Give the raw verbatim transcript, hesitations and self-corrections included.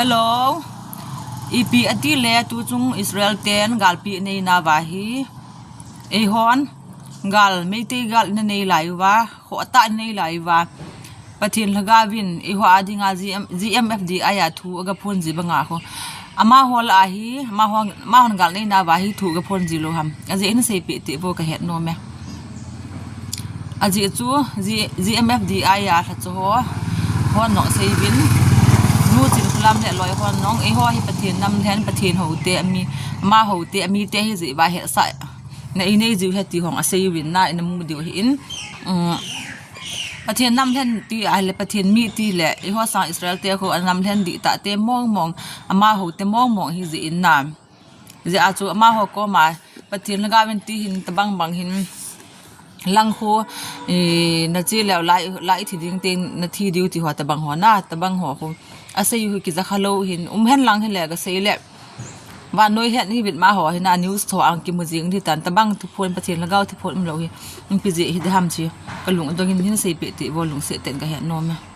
Hello. Ipi ati le tuchung Israel ten galpi nei nauva hi, eihon gal, Meitei gal ina nei lai uva, khohtah ina nei lai uva, Pathen Lhagaovin eiho a dinga GM, GMFDI a thu aga phon ji banga ho, amaho lah a hi, amaho, amahon gal nei nauva hi thu aga phon ji lou ham? Ajeh hin seipeh teh vo, kahet nom e. Ajeh chu G-, GMFDI a lhacha ho hon jong asei uvin, Nu Chinkholam le loi hon jong, eiho hi Pathen nam lhen, Pathen houte ami, amaho te amite ahi jeh uva hetsahna inei jiu ahi ti hon asei uvin, na ina mu diu ahin. Um, Pathen nam lhen ti ahile, Pathen mi ti le, eiho sang Israel te khu anam lhen dihtah te mong mong, amaho te mong mong ahi jeh in na. Hijeh a chu amaho koma Pathen Lhagaovin ti hin, tobang bang hin lang khu, eh, nache leu lai, lai thi ding teng nathi diu ti ho tobang ho na, tobang ho khu asei u hi kija kha lou hin, um hen lang hile kasei le, vannoi het ni vit ma ho hi na, news tho a kimu jing di tan, tobang thuphon, Pathen Lhagao thuphon umlou hi ipi jeh hi ding ham chi kalung adong in hin seipeh teh vo, lungset tah in kahet nom e.